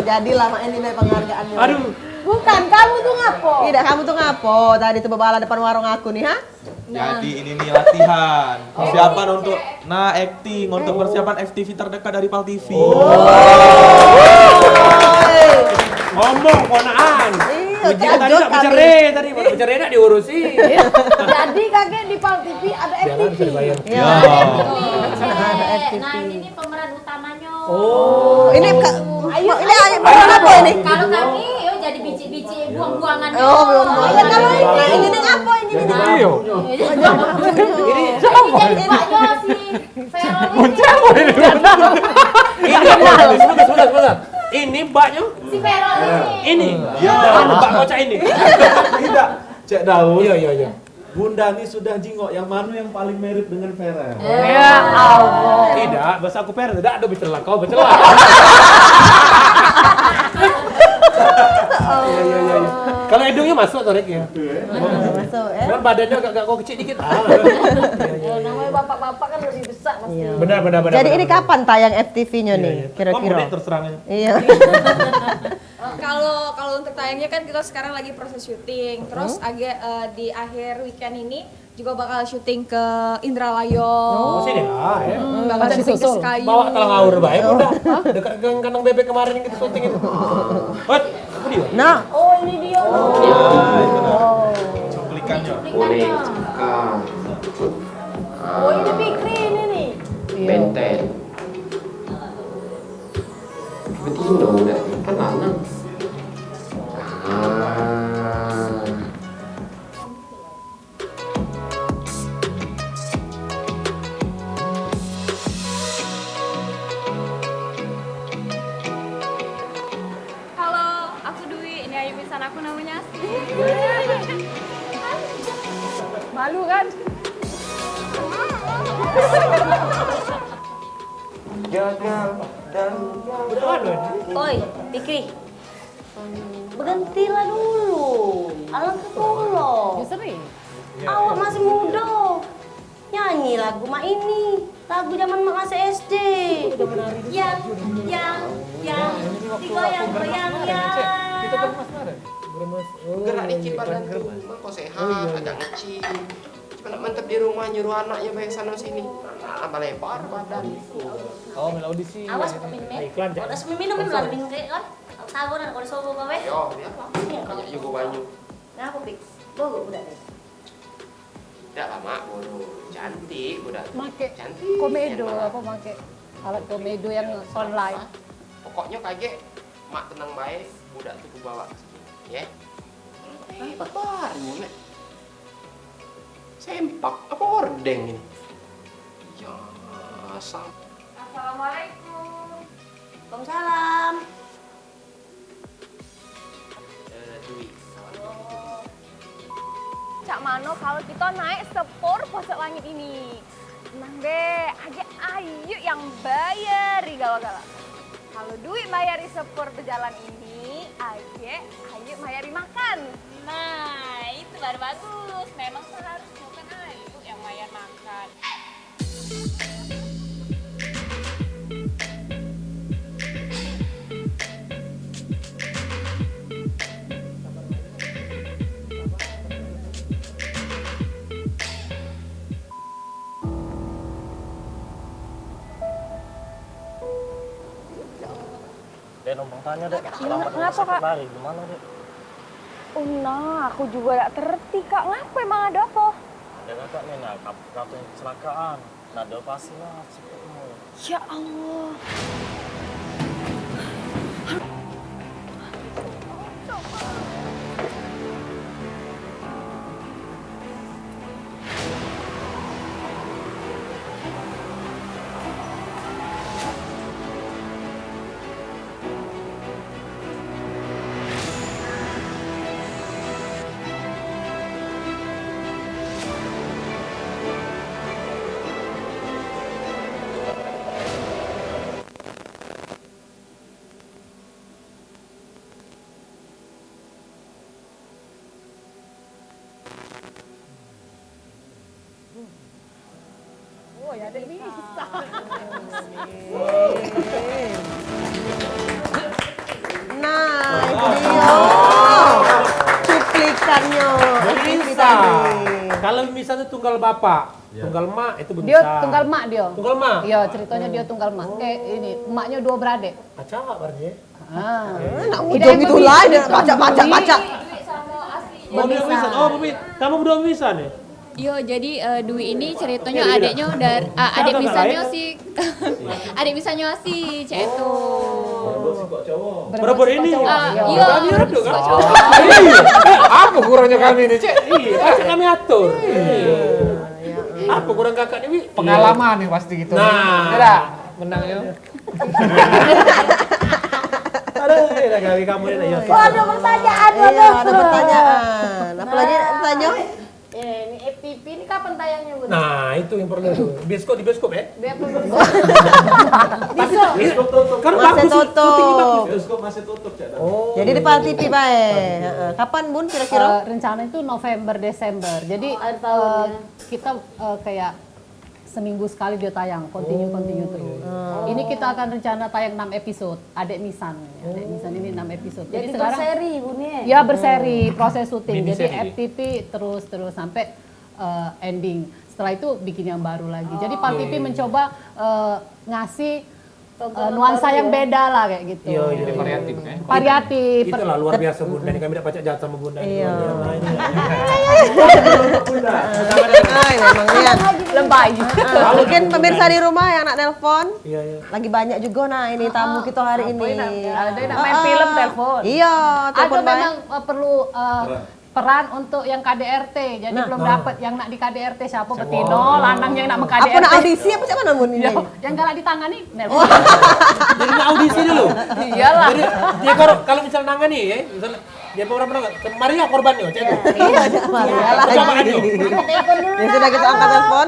Jadilah mak ini, Be, penghargaan. Aduh. Bukan, kamu tu ngapo? Tidak, kamu tu ngapo? Tadi tu bebala depan warung aku ni, ha? Jadi ini ni latihan. Persiapan untuk, nah, akting, untuk persiapan F T V terdekat dari Pal T V. Ngomong ponaan. Iyo, uji tadi nak bercerai tadi, mau bercerai nak diurusi. Jadi kagek di Pal T V ada F T V. Jalan terbayar. Iyo. Ada F T V. Nah, ini ni pemeran utamanya. Oh. Ini ka-, ayo, ini ayo, ayo, peran apo ini? Kalau kami, yo, jadi bicik-bicik buang-buangan. Oh, buang-buangan. Kalau ini, ini, ini apo ini? Ini. Iyo. Ini jadi Pak Yosi. Feral ini. Ini, sebentar, sebentar, sebentar. Ini mbaknyo? Si Feral ini. Ini. Iyo. Mbak kocak ini. Tidak. Cek Daus. Iyo, iyo, iyo. Bunda ni sudah jingok yang mano yang paling mirip dengan Feral. Ya Allah. Tidak, bahasa aku Feral, tidak ada becela, kau becela. Iya, iya, iya, iya. Kalau hidungnya masuk, Torik, ya. Masuk, ya. Cuman badannya agak-agak kau kecil dikit. Ah. Ya, namanya bapak-bapak kan lebih besar pasti. Iya. Benar, benar, benar. Jadi benar, ini benar. Kapan tayang F T V-nya nih, kira-kira? Iya, iya. Kamu deh, terus terangnya. Iya. Kalau, kalau untuk tayangnya kan kita sekarang lagi proses syuting. Terus agak, eh, di akhir weekend ini juga bakal syuting ke Indramayu. Oh, sini lah, ya. Hmm, bakal syuting ke Sekayu. Bawa talang aur bae, udah. Dekat dengan kandang bebek kemarin yang kita syuting itu. Hot, apa dia? Nah. Oh, ini dia. Oh. Cuplikannya. Boleh. Ah. Oh, ini Fikri ini nih. Benten. Betina udah kan lanang. Ah. Halo, aku Dwi. Ini Ayu Misan aku namanya. Malu kan? Gagal dan Oi, Fikri. Berhentilah dulu. Alangkah dulu. Awak masih muda. Nyanyi lagu mak ini. Lagu zaman mak masih S D. Yang, yang, yang digoyang-goyang, yang. Gerak dikit badan tu, kau sehat, agak ngecil. Cuma nak mantap di rumah, nyuruh anaknya bae sano sini. Tambah lebar badan. Oh, main audisi. Awas, Pin, Meh. Iklan, Cak. Kau dak sempat minum, minum lah, bingkek kau. Sabar, kau disuruh kau, weh. Yo, biarlah. Iya, kau. Banyak juga banyu. Ngapo, Pik? Bogok budak ni. Dak lah, Mak, bodoh. Cantik budak tu. Make komedo apo, make alat komedo yang online. Pokoknyo kagek Mak tenang bae, budak tu ku bawa ke sini, ye. Lebar ni, Mak. Sempak apo hordeng ini? Ya, asal. Assalamualaikum. Waalaikumsalam. Eh, Dwi. Mano kalu kito naek sepur pojok langit ini? Tenang be, agek Ayu yang bayari galo-galo. Kalu duit bayari sepur bejalan ini, agek Ayu bayari makan. Nah, itu baru bagus. Memang seharusnyo kan Ayu yang bayar makan. Dek, numpang tanyo, Dek. Selamat ngapo, Kak? Lari di mano, Dek? Oh, nah, aku jugo dak terti, Kak. Ngapo, emang ado apo? Ado kakak ni, nah, kap-, katonyo kecelakaan. Nah, dioperasi lah, cepet ni. Ya Allah. Oh, ya, Dek Nisa. Nah, itu dia. Cuplikannya. Bun Nisa. Kalau Nisa itu tunggal bapak, tunggal mak itu Bun Nisa. Dia tunggal mak dia. Tunggal mak? Iya, ceritanya dia tunggal mak. Eh, ini, emaknya dua beradik. Acak berarti ya? Ah. Eh, nak ujung itu lah, dia pacak, pacak, pacak. Mau berdua bemisan? Oh, bemi-, kamu berdua bemisan ya? Yo, jadi eh, Dwi ini ceritanya adiknya dari ah, adik misannya si adik misannya si cek itu. Berapa ini? Ah, iya, berapa ini? Iya. Eh, apa kurangnya kami ini, Cek? Iya, pasti kami atur. Iya. Apa kurang kakak ni, Wi? Pengalaman ni pasti gitu. Nah. Ada menang ya. Aduh, ini dah gawe kamu ni, ya. Waduh, pertanyaan, iya, waduh. Ada pertanyaan. Apa lagi nak tanya? Eh, ini F T P ini kapan tayangnya, Bun? Nah, itu yang perlu tu. Bioskop, di bioskop, eh? Bioskop. Bioskop tutup. Kan masih bagus, tutup. Syuting bagus. Bioskop masih tutup, Cak. Oh. Jadi di Pal T V bae. Heeh. Kapan, Bun, kira-kira? Eh, rencana itu November, Desember. Jadi, oh, akhir tahun, eh, ya. Kita eh, kayak seminggu sekali dia tayang, continue, continue terus. Oh. Ini kita akan rencana tayang enam episode, Adek Misan. Adek Misan ini enam episode. Jadi, jadi sekarang berseri, Bun, ya? Ya, berseri, proses syuting. Mini seri. Jadi F T P terus, terus sampai eh, ending. Setelah itu bikin yang baru lagi. Jadi Pal T V mencoba eh, ngasih eh, nuansa yang beda lah kayak gitu. Iya, iya. Jadi variatif, eh? Variatif. Itulah luar biasa Bunda ni, kami dak pacak jatah sama Bunda ni. Iya. Luar biasa. Nah, ini. Bunda. Ay, memang ya. Lebay. Ah, mungkin pemirsa di rumah yang nak nelpon. Iya, iya. Lagi banyak juga nah ini tamu kita hari ini. Ada nak main film, telepon. Iya, telepon bae. Ada memang eh, perlu eh, peran untuk yang K D R T. Jadi belum dapat yang nak di K D R T siapa, siapa? Betino, lanang yang nak meng-K D R T. Apa nak audisi apa cak mano, Bun, ini? Yo, yang galak ditangani, nelpon. Jadi nak audisi dulu. Iyalah. Jadi dia kalau, kalau misal nangani ya, misal dia orang pernah kemari ya korbannya, cek. Iya, mari. Coba aja. Ya sudah, kita angkat telepon.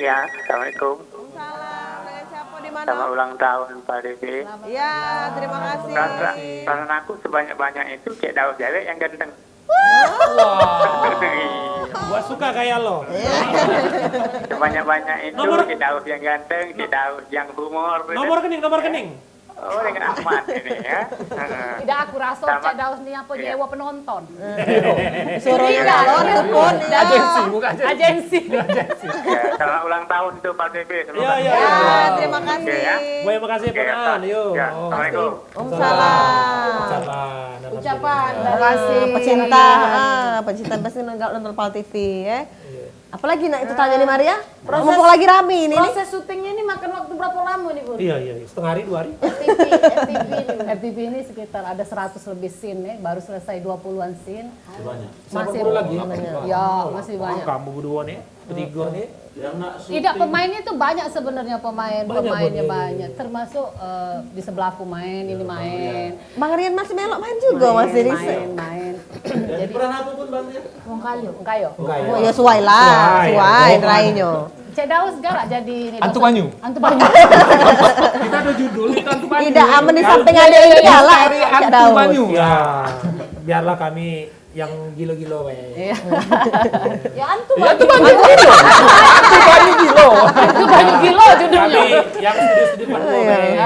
Ya, assalamualaikum. Waalaikumsalam. Dengan siapa, di mana? Selamat ulang tahun, Pak Dede. Ya, terima kasih. Perasaan, perasaan aku sebanyak-banyak itu cek Daus Dewek yang ganteng. Wah. Gua suka gaya lo. Sebanyak-banyak itu nomor, cek Daus yang ganteng, cek Daus yang humor. Nomor rekening, nomor rekening. Oh, dengan Ahmad ini ya. Tidak, aku rasa cek Daus ni apa, nyewa penonton. Suruh ya, telepon. Agensi, bukan agensi. Agensi. Ya, selamat ulang tahun tu, Pak T V. Iya, iya. Ya, terima kasih. Oke, ya. Terima kasih, Pak. Yo. Ya, assalamualaikum. Waalaikumsalam. Ucapan. Ucapan dari pecinta, ah, pecinta pasti nonton Pal T V ya. Iya. Apalagi nak itu tanya nih, Maria? Proses, mumpung lagi rame ini nih. Proses syutingnya ini makan waktu berapa lama nih, Bun? Iya, iya, iya. Setengah hari, dua hari. F T P ini sekitar ada seratus lebih scene nih, baru selesai dua puluhan scene. Masih banyak. Masih banyak. Ya, masih banyak. Kamu berdua nih, bertiga nih. Tidak, pemainnya itu banyak sebenarnya, pemain, pemainnya banyak. Termasuk, eh, di sebelah aku main, ini main. Bang Rian masih melok main juga, masih di main, main. Jadi peran apa pun, Bang Rian? Wong kayo. Wong kayo. Oh, ya suai lah, suai rainyo. Cek Daus galak jadi ini. Antu banyu. Antu banyu. Kita ada judul itu, antu banyu. Tidak, amen di samping ada ini galak, Cek Daus. Antu banyu. Ya, biarlah kami yang gilo-gilo bae. Iya. Ya, antu banyu gilo. Antu banyu gilo. Antu banyu gilo judulnya. Kami yang studio-studio bae.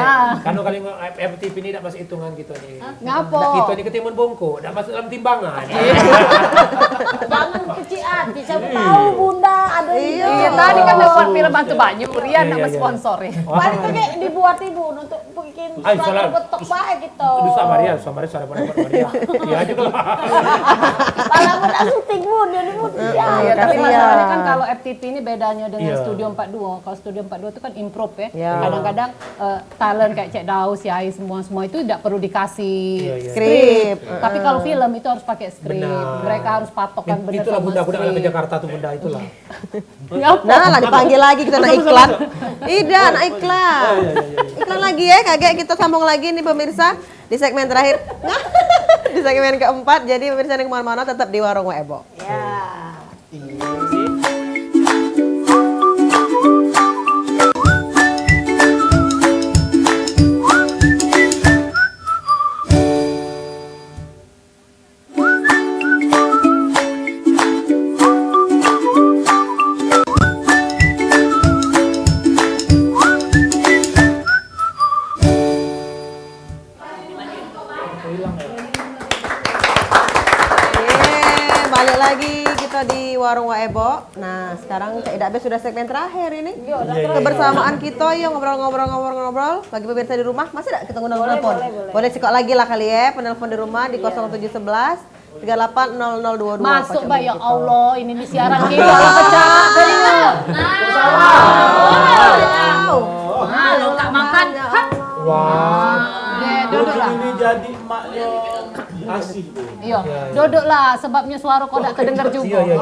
Karena kali F T P ini dak masuk hitungan kita nih. Ngapo? Dak, kita ni ketimun bongkok, dak masuk dalam timbangan. Jangan kecil hati, siapa tahu Bunda ada ini. Iya, tadi kan dah buat film Antu Banyu, Rian nak sponsor ya. Paling tu kayak dibuat ibu untuk bikin suara betok bae gitu. Aduh, sama Rian, sama Rian, suara betok Rian. Iya aja kalau. Kalau mau nak syuting pun, dia ni pun. Iya, tapi masalahnya kan kalau F T P ini bedanya dengan Studio empat dua. Kalau Studio empat dua itu kan improv ya. Kadang-kadang eh, talent kayak Cek Daus, Yai, semua-semua itu tidak perlu dikasih skrip. Tapi kalau film itu harus pakai skrip. Mereka harus patokan bener sama skrip. Itulah Bunda, aku nak ke Jakarta tuh, Bunda, itulah. Nah, lah dipanggil lagi kita nak iklan. Tidak, nak iklan. Iklan lagi ya, kagek kita sambung lagi nih pemirsa di segmen terakhir. Di segmen keempat, jadi pemirsa yang kemana-mana tetap di Warung Wak Ebo. Ya. Ye, balik lagi kita di Warung Wak Ebo. Nah, sekarang Cak Idak Be sudah segmen terakhir ini. Kebersamaan kita, yo, ngobrol-ngobrol-ngobrol-ngobrol. Bagi pemirsa di rumah, masih dak kita ngundang penelpon? Boleh, boleh, boleh. Boleh sikok lagi lah kali ya, penelpon di rumah di kosong tujuh sebelas tiga delapan nol nol dua dua. Masuk, Pak, ya Allah, ini di siaran kita pecah. Nah, lo tak makan. Wah. Duduk lah. Ini jadi emaknya Asih. Iya, duduklah, sebabnya suara kau dak kedenger juga. Iya, iya.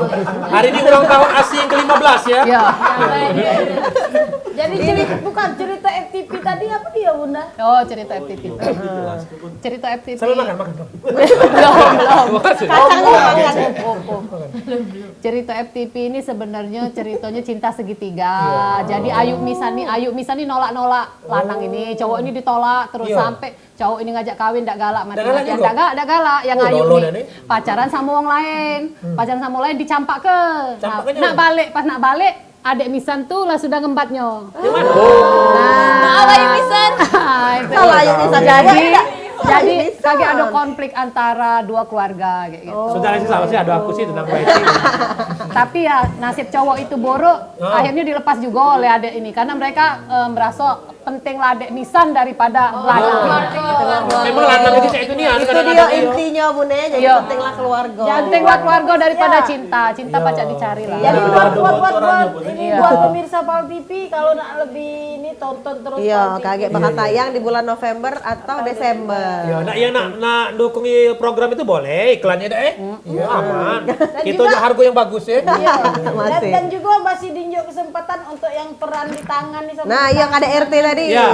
Hari ini ulang tahun Asih yang kelima belas ya. Iya. Jadi cerita, bukan cerita F T P tadi apa dia, Bunda? Oh, cerita F T P. Cerita F T P. Sambil makan, makan, makan. Belum, belum. Kacang dulu, makan. Cerita F T P ini sebenarnya ceritanya cinta segitiga. Jadi Ayu Misan nih, Ayu Misan nih nolak-nolak lanang ini, cowok ini ditolak terus sampai cowok ini ngajak kawin dak galak, mati-matian dak galak, dak galak. Yang Ayu ni pacaran sama wong lain. Pacaran sama wong lain, dicampak ke. Nak balik, pas nak balik, adek Misan tu lah sudah ngembatnyo. Maaf, Ayu Misan. Salah Ayu Misan. Jadi, jadi lagi ada konflik antara dua keluarga kayak gitu. Sudah sih, salah sih, ada aku sih, tenang bae sih. Tapi ya, nasib cowok itu buruk, akhirnya dilepas juga oleh adek ini karena mereka eh, merasa penting lah adek Misan daripada lanang. Memang lanang itu cak itu nih, itu dia intinya, Bun, ya. Jadi penting lah keluarga. Penting lah keluarga daripada cinta. Cinta pacak dicari lah. Jadi buat buat buat buat ini buat pemirsa Pal T V, kalau nak lebih ini tonton terus. Iya, kagek bakal tayang di bulan November atau Desember. Ya, nak ya nak nak dukungi program itu boleh iklannya dah eh. Iya, aman. Kita juga harga yang bagus ya. Iya. Dan, dan juga masih dinjuk kesempatan untuk yang peran ditangani sama. Nah, iya, K D R T tadi. Ya.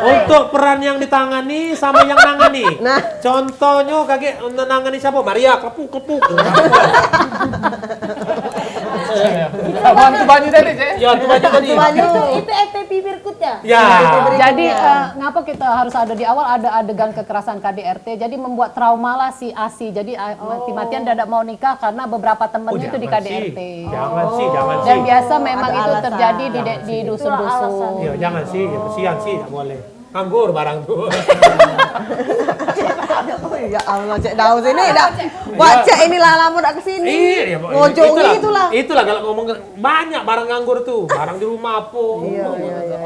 Untuk peran yang ditangani sama yang nangani. Nah. Contohnya kagek nangani siapa? Maria, klepuk, klepuk. Bantu banyu tadi, Cek? Ya, bantu banyu tadi. Itu, itu F T P berikutnya. Ya. Jadi, eh, ngapa kita harus ada di awal, ada adegan kekerasan K D R T? Jadi membuat trauma lah si Asi. Jadi, ah, mati-matian dia dak mau nikah karena beberapa temennya itu di K D R T. Jangan sih, jangan sih. Dan biasa memang itu terjadi di de-, di dusun-dusun. Ya, jangan sih, ya, kesian sih, dak boleh. Nganggur barang tu. Ya Allah, Cek Daus ini dah. Wak Cek ini lah lama dak kesini. Iya, ya, Pak. Ngojong itulah, itulah. Itulah kalau ngomong banyak barang nganggur tu. Barang di rumah apa. Iya, iya, iya,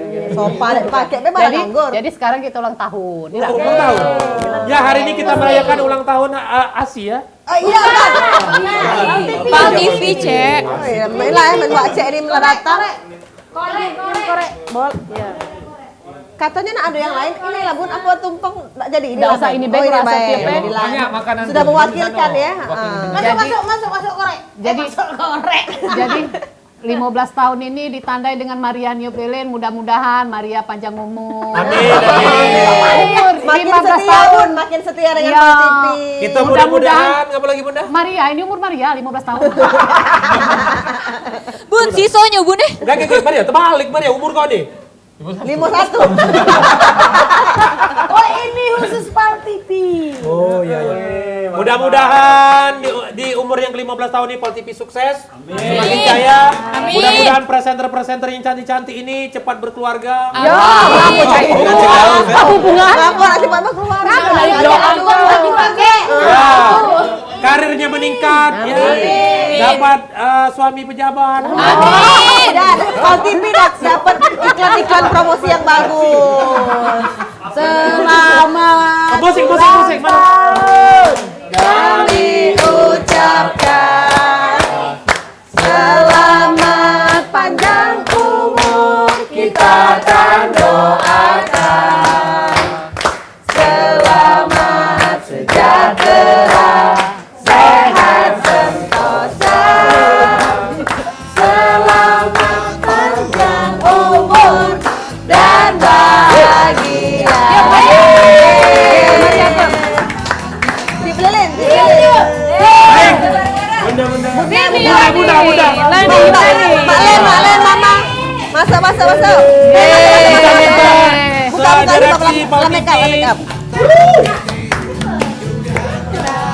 iya. Sofa dak dipakai, be barang nganggur. Jadi sekarang kita ulang tahun. Ulang tahun. Ya, hari ini kita merayakan ulang tahun, eh, Asi ya. Oh iya, Bang. Pal T V, Cek. Oh iya, main lah, main Wak Cek ini malah datang. Korek, korek, korek. Bol. Iya. K Katanya nak ada yang lain, ini lah Bun, apa tumpeng tak jadi ini. Ndak usah, ini baik, ini rasa baik. Tiap, eh. Banyak makanan Sudah Bun, mewakilkan sana. Ya. Wakil Bun. Masuk, jadi, masuk, masuk, masuk korek. Jadi, eh, masuk korek. Jadi, lima belas tahun ini ditandai dengan Maria New Lilin. Mudah-mudahan Maria panjang umur. Amin, amin. Umur makin lima belas setia, tahun. Bun, makin setia dengan Pal T V. Kita mudah-mudahan, apa lagi, Bunda? Maria, ini umur Maria lima belas tahun. Bun, sisanya, Bun, eh. Enggak, enggak, enggak, Maria, terbalik, Maria, umur kau ni. Lima satu. Oh, ini khusus Pal T V. Oh, iya, iya. Mudah-mudahan di, di umur yang kelima belas tahun ini Pal T V sukses. Amin. Semakin jaya. Amin. Mudah-mudahan presenter-presenter yang cantik-cantik ini cepat berkeluarga. Ya, apa hubungan? Kenapa nak cepat berkeluarga? Kenapa? Ada anak dua lagi pakai. Ya. Karirnya meningkat, ya. Amin. Dapat, eh, suami pejabat. Amin. Dan Pal T V dah dapat iklan-iklan promosi yang bagus. Selamat Musik, musik, musik, mana? Ulang tahun kami ucapkan. Selamat panjang umur kita kan doakan. Selamat sejahtera, sehat sentosa. Selamat panjang umur dan bahagia. Tip lilin, tip lilin. Baik. Bunda, bunda. Bunda, bunda, bunda. Mak Len, Mak Len, Mama. Masuk, masuk, masuk. Buka, buka, buka, buka, buka, make up, make up.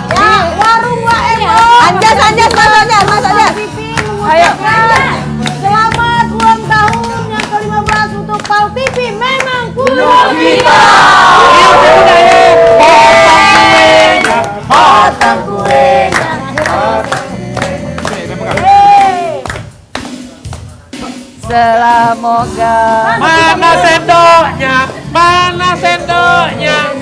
Ya, warung Wak Emo. Anjas, Anjas, Mas Anjas, Mas Anjas. Ayo. Selamat ulang tahun yang kelima belas untuk Pal T V. Memang punya kita. Potong kuenya, potong kuenya. Selamoga. Mana sendoknya? Mana sendoknya?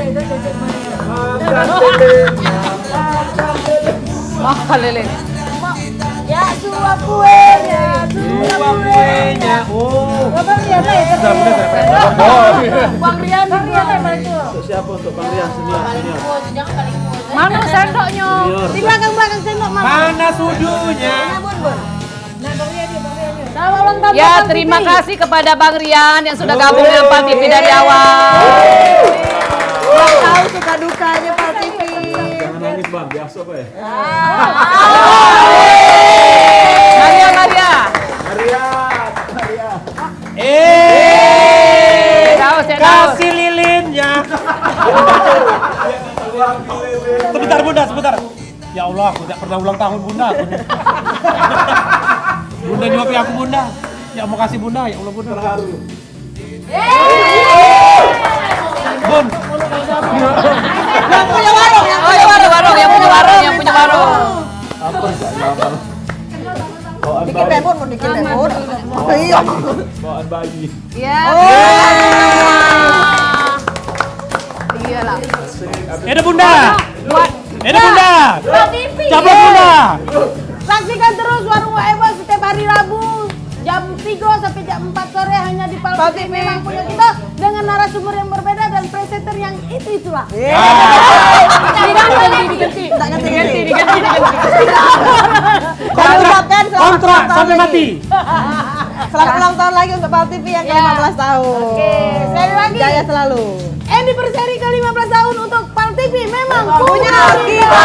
Makan lele. Ya, suap kuenya, suap kuenya. Oh. Abang lihat, eh, Bang Rian, Bang Rian, Bang Rian. Untuk siapa? Untuk Bang Rian, senior, senior. Mana sendoknya? Senior. Di belakang, belakang sendok, Mama. Mana sudunya? Mana, Bun, Bun? Ya, terima kasih kepada Bang Rian yang sudah gabung dengan Pal T V dari awal. Yang tahu suka dukanya Pal T V. Jangan nangis, Bang. Biasa, Pak, ya? Maria, Maria. Maria, Maria. Eh, daus, ya, daus. Kasih lilinnya. Sebentar, Bunda, sebentar. Ya Allah, aku tak pernah ulang tahun Bunda aku ni. Bunda nyuapi aku, Bunda. Ya, makasih, Bunda. Ya Allah, Bunda. Terharu. Bun. Yang punya warung, yang punya warung, yang punya warung, yang punya warung. Apa enggak nyaman? Bawaan bayi. Dikit deh, Bun, dikit deh, Bun. Iya. Bawaan bayi. Ya. Oh. Iyalah. Ada Bunda. Buat Ini Bunda. Cabut Bunda. Saksikan terus Warung Wak Emo setiap hari Rabu jam tiga sampai jam empat sore hanya di Pal T V. Memang punya kita dengan narasumber yang berbeda dan presenter yang itu-itulah. Diganti, diganti. Diganti, diganti, diganti. Kami ucapkan selamat ulang tahun lagi. Kontrak sampai mati. Selamat ulang tahun lagi untuk Pal T V yang kelima belas tahun. Oke, sekali lagi. Jaya selalu. Anniversary ke lima belas tahun untuk Pal T V memang punya kita.